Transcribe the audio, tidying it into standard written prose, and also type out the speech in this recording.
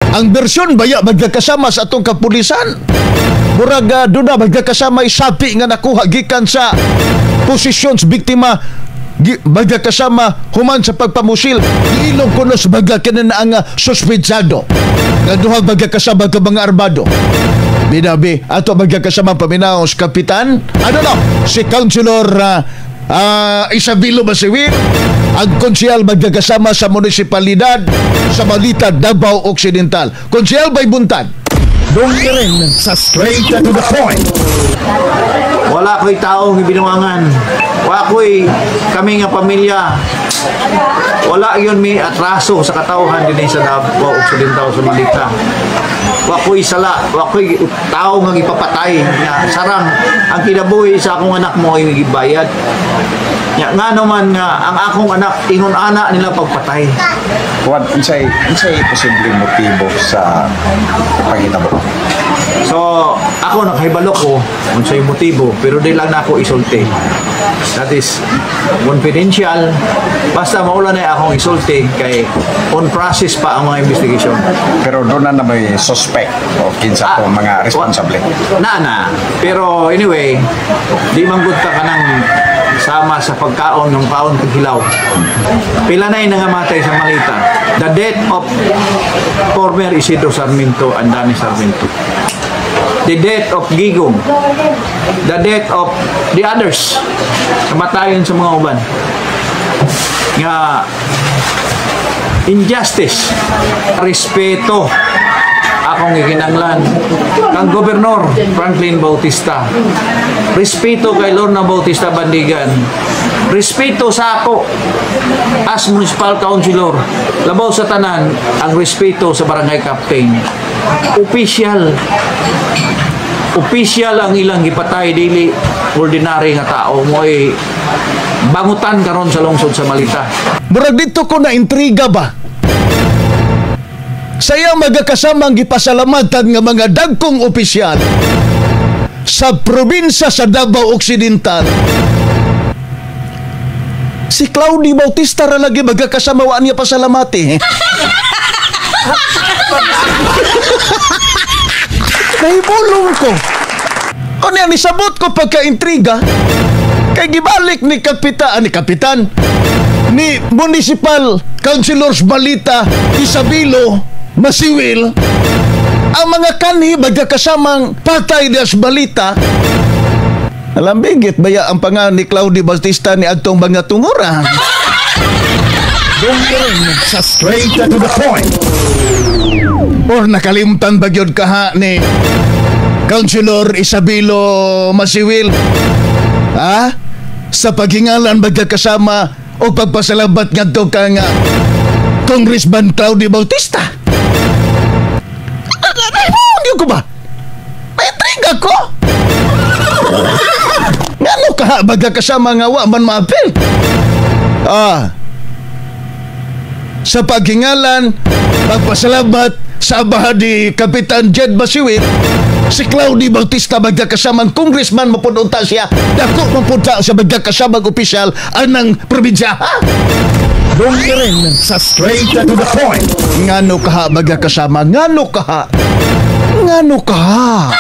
Ang bersyon baya, magkakasama, sa atong kapulisan, murag doon na, magkakasama, isapi nga nakuha gikan sa posisyon sa biktima, magkakasama, human sa pagpamusil, giilong kuno sa baga kini na ang suspetsado nga duha, magkakasama, ka mga armado. Binabi, ato, magkakasama, paminaw si Kapitan, ano no, si Councilor Isabelo Masiwil, ang konsehal, magkakasama, sa munisipalidad sa Malita, Davao Occidental. Konsehal, maayong buntag. Dong rin sa Straight to the Point. Wala ko'y taong binuangan. Wala ko'y kami nga pamilya. Wala yun may atraso sa katawhan din sa Davao Occidental, sa Malita. Wa ko'y sala, wa ko'y tao nga ipapatay. Nga, sarang ang kinabuhi sa akong anak mo ay gibayad. Nya nga naman nga ang akong anak ingon ana nila pagpatay. Juan, unsay posibleng motibo sa panghitabo? So, ako nakahibalo ko unsay motibo, pero di lang nako isulti. That is confidential. Basta maula na akong isulti kay on process pa ang mga investigation. Pero doon na may suspect o kinsa to mga responsable? Na na. Pero anyway, di man gud ta kanang sama sa pagkaon ng kaon paghilaw. Pila na yung nangamatay sa Malita. The death of former Isidro Sarmiento and Danny Sarmiento. The death of Gigong. The death of the others. Kamatayon sa mga uban. Nga injustice. Respeto akong gikinanglan kang Gobernador Franklin Bautista. Respeto kay Lorna Bautista Bandigan. Respeto sa ako as municipal councilor. Labaw sa tanan ang respeto sa barangay captain. Official. Official ang ilang gipatay, dili ordinary nga tao mo ay bangutan karon sa lungsod sa Malita. Murag dito ko na intriga ba? Sa iyang magakasamang gipasalamatan nga mga dagkong opisyal sa probinsya sa Davao Occidental. Si Claudio Bautista ra lagi, magkakasama, wa niya pasalamati. Nahibulong ko. Kung nisabot ko pagka-intriga, kay gibalik ni kapitan, ni kapitan, ni Municipal Councilors Balita, Isabelo, Masiwil, ang mga kanhi, magkakasamang patay das balita. Alambigit baya ang pangan ni Claudio Bautista ni adtong mga tunguran. Dong rin sa Straight to the Point. Or nakalimtan ba gyud kaha ni Councilor Isabelo Masiwil? Ha? Sa paghingalan, magkakasama, o pagpasalamat ngadto kang Congressman Claudio Bautista. Ay, ko ba? May intriga ko. Ngano ka magkakasama nga wa man maapil? Ah. Sa paghingalan, pagpasalamat sa abaha ni Kapitan Jed Masiwit, si Claudio Bautista, magkakasamang congressman mapunta siya, dako mapunta sa magkakasamang opisyal anang probinsya. Ha? Dong rin sa Straight to the Point. Ngano kaha, magkakasama? Ngano kaha? Ngano kaha?